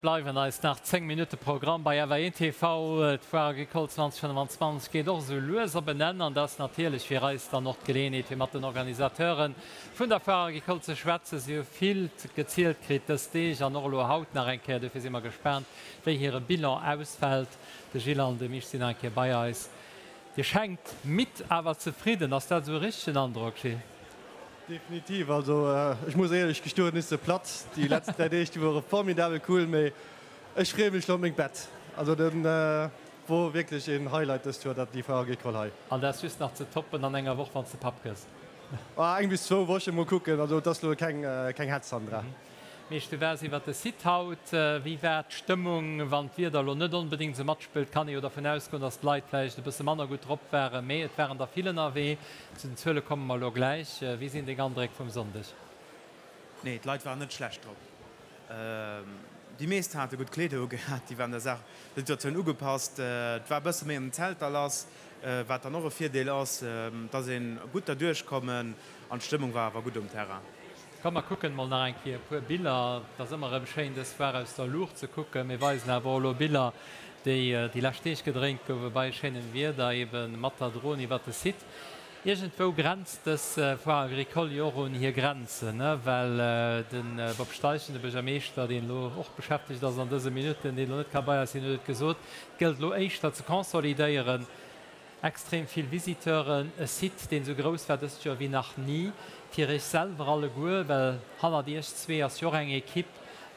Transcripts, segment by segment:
Bleiwen eis nach 10 Minutte Programm bei FA1 TV. D'Foire Agricole 2025 geet och esou lues op en Enn an dat ass natierlech fir eis dann och d'Geleeënheet fir mat den Organisateure vun der Foire Agricole ze schwätzen. Si hu vill gezielt kritt dës Deeg an och elo haut nach eng Kéier. Dofir si mer gespaant wéi hire Bilan ausfält. De Gilles an de Misch sinn nach eng Kéier bei eis. Dir schengt midd awer zefridden. Ass dat esou e richtegen Androck, Gilles? Definitiv, also ech muss éierlech gestoen, ech se platt. Déi letzt 3 Deeg déi wore formidabel cool, mee ech freeë mech lo op mengt Bett. Also dat wor wierklech een Highlight dëst Joer, dat déi Foire Agricole hei. An dat ass just nach ze toppen an enger Woch wann s de Papp gëss. Ah, eng bis zwou Wochen, mol kucken, also et ass lo keng Hetz Sandra. Meesch, du waars iwwert de Site haut. Wéi war d'Stëmmung? Wann d'Wieder elo net onbedéngt esou matspëllt, kann ee jo dervun ausgoen, datt d'Leit vläicht e bësse manner gutt drop waren. Mee et waren der vill ënnerwee. Zu den Zuele komme mer elo gläich. Wéi sinn deng Andréck vum Sonndeg? Nee, d'Leit waren net schlecht drop. Déi meescht hate gutt Kleeder ugehat, déi waren der Saach, der Situatioun ugepasst. Et war e bësse méi an den Zelter lass, wat dann och e Virdeel ass. Et ass ee gutt derduerch kommen an d'Stëmmung war awer gutt um Terrain. Komm mer kucken mol nach eng Kéier e puer Biller. Et ass ëmmer erëm schéin dës Foire aus der Luucht ze kucken. Mir weisen awer och elo Biller déi déi lescht Deeg gedréint gouwe bei schéinem Wieder, eben mat der Dron iwwert de Site. Iergendwou grenzt dës Foire agricole jo och un hir Grenzen, ne, well de Bob Steichen, de Buergermeeschter, deen elo och beschäftegt ass an dëse Minutten, deen elo net ka bei eis sinn, huet et gesot, et gëllt elo éischter ze consolidéieren. Extrem vill Visiteuren, e Site deen esou grouss war dëst Joer wéi nach ni, fir iech selwer alleguer, well hannert iech zwee ass jo och eng Equipe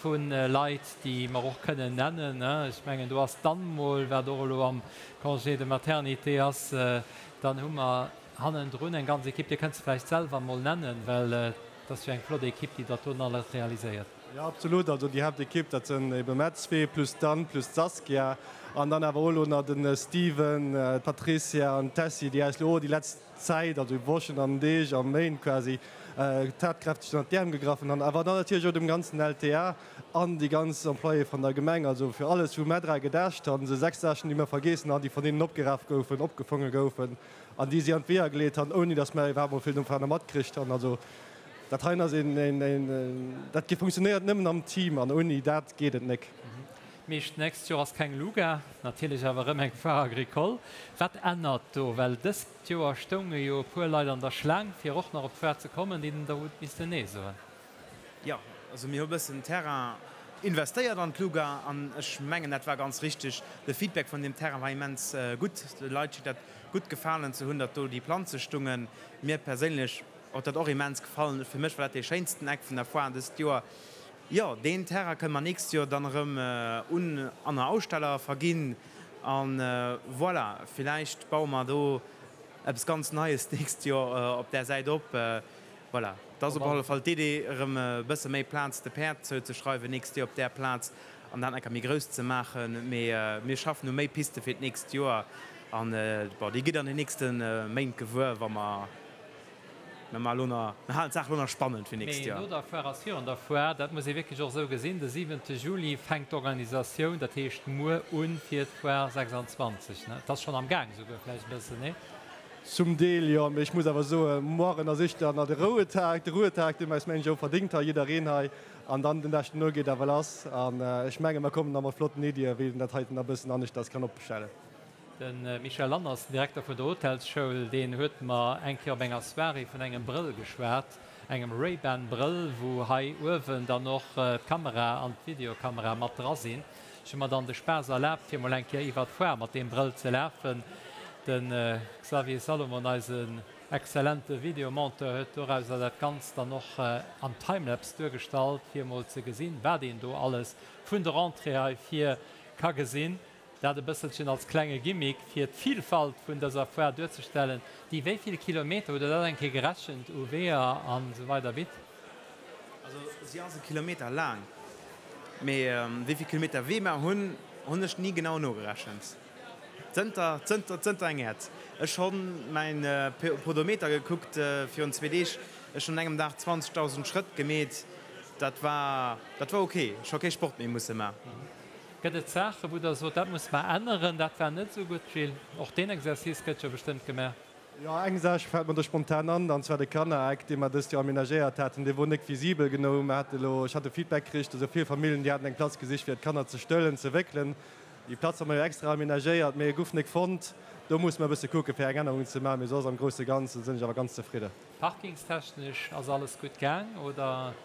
vu Leit déi mer och kënnen nennen. Ech mengen do ass d'Anne mol, wat och elo am Congé de maternité ass, dann hu mer hannendrun eng ganz Equipe, Dir kënnt se vläicht selwer mol nennen, well et ass jo eng flott Equipe déi dat doten alles realiséiert. Jo absolut, also déi Haaptekipp dat sënn ebe mer zwee plus d'Anne plus d'Saskia an dann awer och elo nach de Steven, d'Patricia an d'Tessy, déi eis elo och déi letzt Zäit, also Wochen an Deeg a Méint quasi tatkräfteg ënnert d'Äerm gegraffen han. Awer dann natierlech och dem ganzen LTA an déi ganz Employéë van der Gemeng, also fir alles wou mer dra gedacht han, se 6 Saachen déi mer vergeessen han, déi van hinnen opgeraf goufen, opgefonge goufen an déi si an d'Weeër geleet han, ouni datt mer iwwerhaapt mol vill dovunner matkricht han. Also Dat heien ass een, dat funktionéiert nëmmen am Team an ouni dat geet et nek. Meescht d'nächst Joer ass keng Luga, natierlech awer erëm eng Foire Agricole. Wat ännert do? Well dëst Joer stounge jo e puer Leit an der Schlaang fir och nach op d'Foire ze kommen, déi der hutt missten Nee soen. Jo, also mir hu bëssen Terrain investéiert an d'Luga an ech mengen dat war ganz richteg. De Feedback vun deem Terrain war immens gutt. De Leit schéngt dat gutt gefalen ze hunn, datt do déi Planze stungen. Mir perséinlech Huet dat och immens gefallen. Fir mech war dat dee schéinsten Eck vun der Foire dëst Joer. Jo, deen Terrain kënne mer nächst Joer dann erëm un aner Aussteller verginn. An voilà, villäicht baue mer do eppes ganz Neies d'nächst Joer op där Säit op. Voilà, et ass op alle Fall d'Idee, erëm e bësse méi Plaz de Päerd zouzeschreiwen nächst Joer op där Plaz an dat enker méi grouss ze maachen. Mee mir schaffen u méi Piste fir d'nächst Joer an, bon, déi gitt an den nächste Méint gewuer, wa mer Mir maachen elo nach, mir halen d'Saach elo nach spannend fir nächst Mee Joer. no der Foire ass virun der Foire, dat muss ee wierklech och esou gesinn. De siwente Juli fänkt d'Organisatioun, dat heescht muer, un fir d'Foire 26. Ne? Et ass schonn am Gaang esouguer vläicht e bëssen, nee? Zum Deel jo, mee ech muss awer soen, moarn ass éischter nach de Rouetag, de Ruhetag, dee mer eis mengen ech och verdéngt hei, jiddereen hei. An dann den Dag dono geet awer lass. An ech menge mer kommen da mat flotten Iddien, wéi een dat heiten nach e bëssen aneschters kann opstellen. De Michel Lanners, den Direkter vun der Hotelsschoul, deen huet mer eng Kéier op enger Soirée vun engem Brëll geschwat, engem Ray-Ban Brëll, wou hei uewen dann och d'Kamera an d'Videokamera mat dra sinn. Ech hu mer dann de Spaass erlaabt, fir mol eng Kéier iwwer d'Foire mat deem Brëll ze lafen. De Xavier Salomon, eisen exzellente Videomonteur, huet dorauser dat Ganzt dann och am Timelapse duergestallt, fir emol ze gesinn, wat een do alles vun der Entrée hei vir ka gesinn. Dat e bësselchen als klenge Gimmick, fir d'Vilfalt vun dëser Foire duerzestellen, déi wéi vill Kilometer, hutt Der dat eng Kéier gerechent, u Weeër an esou weider bitt? Also si ass e Kilometer laang, mee wéi vill Kilometer Wee mer hunn, hunn ech ni genau nogerechent. Zënter, zënter, zënter eng Äert. Ech honn mäin Podometer gekuckt virun zwee Deeg, ech hunn an engem Dag 20.000 Schrëtt gemeet. Dat war, dat war ok. Ech hu kee Sport méi musse man. Gëtt et Saachen, wou Der sot, dat muss mer änneren, dat war net esou gutt, Gilles? Och deen Exercice gëtt jo bestëmmt gemaach. Jo, eng Saach fält mer do spontan an, an zwar de Kannereck, dee mer dëst Joer aménagéiert haten. Dee wor nek visibel genou. Mer hate lo, ech hat e Feedback kricht, esou vill Familljen, déi haten eng Platz gesicht, fir d'Kanner ze stëllen, ze wéckelen. Déi Platz hu mer jo extra aménagéiert, mee e guff nek fonnt. Do musse mer e bësse kucken, fir eng Ännerung ze maachen. Mee soss am grousse Ganzen sinn ech awer ganz zefridde. Parkingstechnesch ass alles gutt gaang, oder?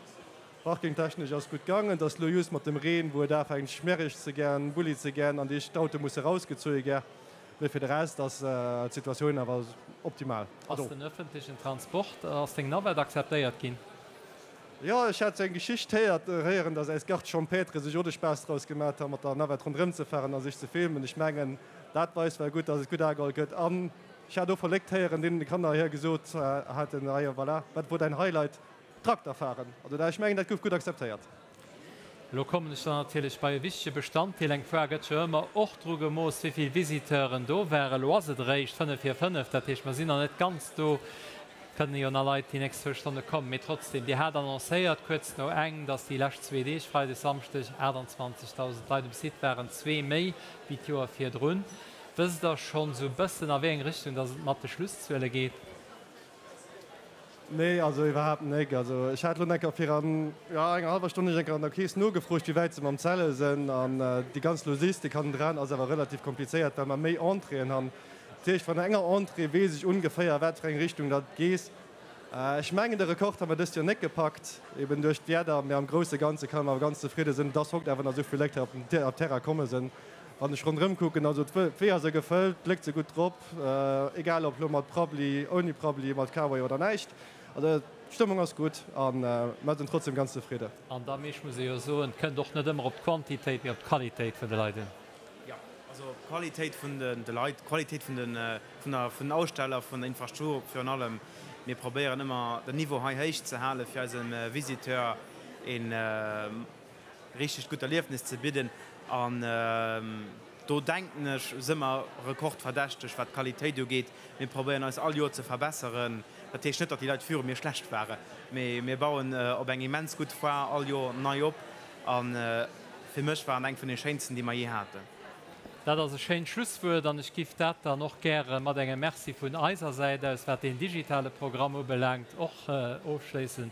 Parkingtechnesch ass gutt gaangen. Et ass lo just mat dem Reen, wou et afänkt schmiereg ze gern, bulli ze gern an déi d'Autoe musse rausgezoe gär. Mee fir de Rest ass d'Situatioun awer optimal. Ass den ëffentlechen Transport, ass deng Navette akzeptéiert ginn? Jo, ech hat sou eng Geschicht héiert, héieren, dass eis Garde champêtre sech och de Spaass draus gemat ha mat der Navette ronderëm ze fahren a sech ze filmen. Ech mengen, dat weist well gutt, dass et gutt ageholl gëtt. An ech hat och verléckt héieren, deenen de Kanner hier gesot haten, Ah jo, voilà, wat wor däin Highlight? Trakter fahren. Also dat, ech mengen, dat gouf gutt akzeptéiert. Elo kommen ech dann natierlech bei e wichtege Bestanddeel. Eng Foire gëtt jo ëmmer och dru gemooss, wéi vill Visiteuren do waren. Elo ass et eréischt fënnef vir fënnef, dat heescht, mer sinn nach net ganz do. Kënnen jo nach Leit déi nächst zwou Stonne kommen. Mee trotzdem, Dir hat annoncéiert kuerz no eng, dass déi lescht zwee Deeg, Freideg, Samschdeg, 28.000 Leit um Site waren, zwee méi wéi d'Joer virdrun. Wësst Der schonn esou e bëssen, a wéi eng Richtung dass et mat de Schlusszuele geet? Nee, also iwwerhaapt nek. Also ech hat lo enker fir an, jo, enger hallwer Stonn ech enker an der Kees nogefrot, wéi wäit se mam Zelle sënn. An déi ganz Logistik hannendran ass awer relativ komplizéiert, well mer méi Entréeën han. Dat heescht, vun enger Entrée weess ech ongeféier, wat fir eng Richtung datt gees. Ech mengen, de Rekord ha mer dëst Joer nek gepackt, eben duerch d'Wieder, mee am grousse Ganze kann mer awer ganz zefridde sënn, dass hokt awer nach esou vill Léit hei op den Terrain komme sënn. Wann ech ronderëm kucken, also d'Weeër se gefëllt, d'Léckt se gutt drop, egal ob lo mat Prabbeli, ouni Prabbeli, mat Cowboy oder näischt. Also d'Stëmmung ass gutt a mer sinn trotzdem ganz zefridden. An da, mee ech muss jo soen, et kënnt och net ëmmer op d'Quantitéit, mee op d'Qualitéit vun de Leit un. Jo, also d'Qualitéit vun de Leit, d'Qualitéit vun den Aussteller, vun der Infrastruktur virun allem. Mir probéieren ëmmer den Niveau hei héich ze hale fir eisem Visiteur een richtegt gutt Erliefnis ze bidden an do denken ech si mer rekordverdächteg wat d'Qualitéit ugeet. Mir probéieren eis all Joer ze verbesseren. Dat heescht net, datt déi Leit viru mir schlecht waren, mee mir bauen op eng immens gutt Foire all Joer nei op a fir mech war et eng vun de schéinsten, déi mer jee haten. Dat ass e schéint Schlusswuert an ech giff dat dann och gäre mat engem Merci vun eiser Säit aus, wat deen digitale Programm ubelaangt, och ofschléissen.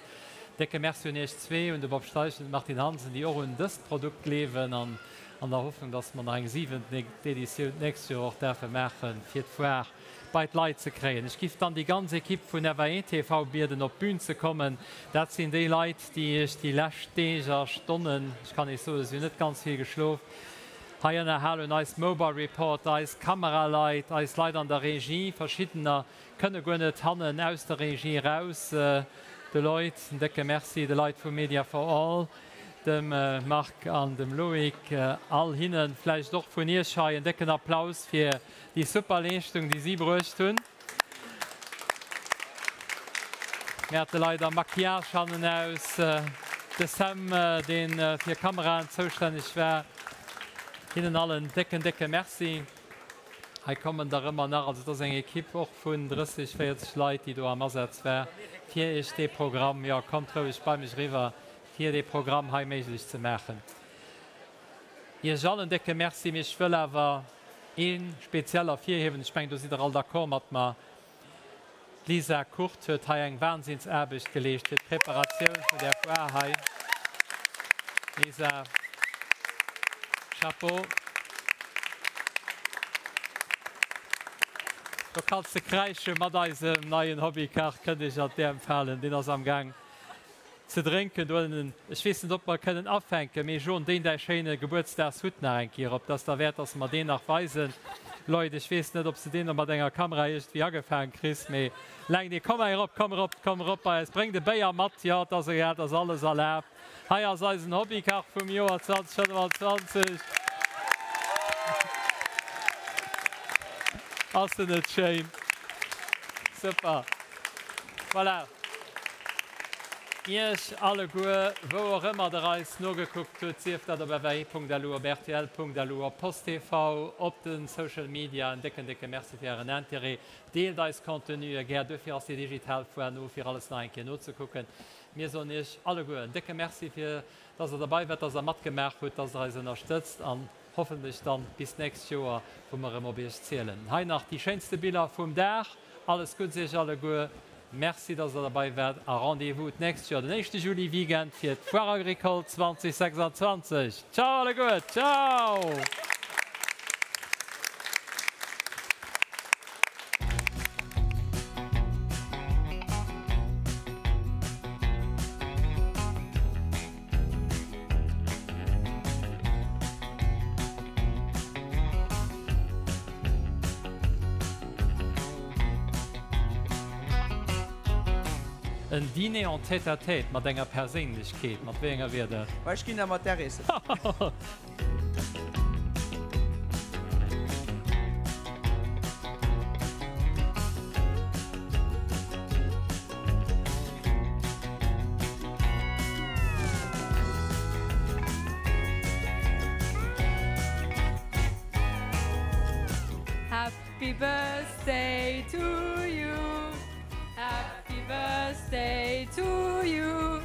Décke Merci un Iech zwee, un de Bob Steichen an d'Martine Hansen, déi och un dëst Produkt gleewen an an der Hoffnung, dass mer nach eng siwent Editioun d'nächst Joer och däerfe maachen, fir d'Foire bei d'Leit ze kréien. Ech giff dann déi ganz Equipe vun FAE TV bieden, op d'Bün ze kommen. Dat sinn déi Leit, déi Iech déi lescht Deeg a Stonnen, ech kann Iech soen, si hunn net ganz vill geschlof, hei ënnerhal hunn, eis Mobile Reporter, eis Kameraleit, eis Leit an der Regie, verschiddener Kënne guer net hannen aus der Regie eraus. De Lloyd en décke Merci, de Leit vu Media for All, dem Marc an dem Loïc, all hinnen, vläicht och vun Iech hei en décken Applaus fir déi super Leeschtung, déi si bruecht hunn. Mir hate leider Maquillage hannenaus, de Sam, dee fir Kameraen zoustänneg war. Hinnen allen décken, décke Merci. Hei kommen der ëmmer nach, also et ass eng Equipe och vun 30, 40 Leit, déi do am Asaz war, fir Iech dee Programm, jo, kommt roueg bei mech eriwwer, fir dee Programm hei méiglech ze maachen. Iech all en décke Merci, mee ech wëll awer ee speziell ervirhiewen, ech mengen, do sidd Der all d'accord mat mer, D'Lisa Kurt huet hei eng Wahnsinnsaarbecht geleescht fir d'Preparatioun vun där Foire hei. Lisa, Chapeau. Do kanns de kräische mat eisem neien Hobbykach, kënnt iech an d'Äerm falen, deen ass am Gaang Ze drénken do ënnen. Ech weess net, ob mer kënnen afänken, mee John, deen däi schéine Gebuertsdagshutt nach eng Kéier op. 't ass derwäert, dass mer deen nach weisen. Lloyd, ech weess net, ob s de deen mat enger Kamera iergendwéi agefaang kriss, mee lenk dee. Komm hei erop, komm erop, komm erop bei eis. Bréng de Béier mat, jo, 't ass egal, 't ass alles erlaabt. Hei ass eisen Hobbykach vum Joer 2025. Ass en net schéin? Super. Voilà. Iech alleguer, wou och ëmmer der eis nogekuckt hutt, sief dat op fri.lu, op rtl.lu, op Post TV, op de Social Media, en décken, décke Merci fir ären Intérêt. Deelt eis Contenue gär, duerfir ass déi digital Foire no, fir alles nach eng Kéier nozekucken. Mir soen iech alleguer en décke Merci fir dass der derbei waart, dass der matgemaach hutt, dass der eis ënnerstëtzt an hoffentlech dann bis d'nächst Joer, wou mer erëm op iech zielen. Hei nach déi schéinste Biller vum Dag. Alles Gudds Iech alleguer, Merci dass der derbei waart a Rendez-vous d'nächst Joer den éischte Juli Weekend fir d'Foire Agricole 2026. Ciao alleguer, ciao! En Dîner en tête à tête mat enger Perséinlechkeet, mat wéi enger wier dat? Ech ginn da mat där eessen. Happy birthday to you Happy birthday to you.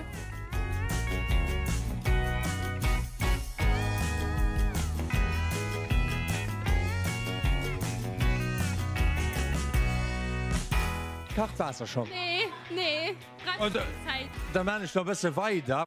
Kacht Waasser schon? Nee, nee, brauch keng Zäit. Da maan ech nach e bësse weider.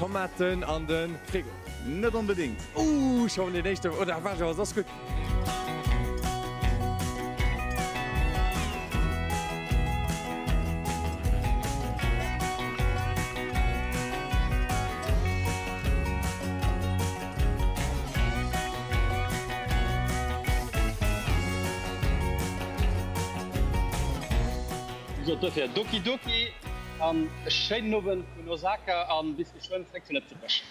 Tomaten an den Frigo? Net onbedingt. Ooh, schon den éischten, oder war schon soss gutt. Sot dofir Doki Doki an e schéinen Owend vun Osaka an bis geschwënn zréck zu Lëtzebuerg.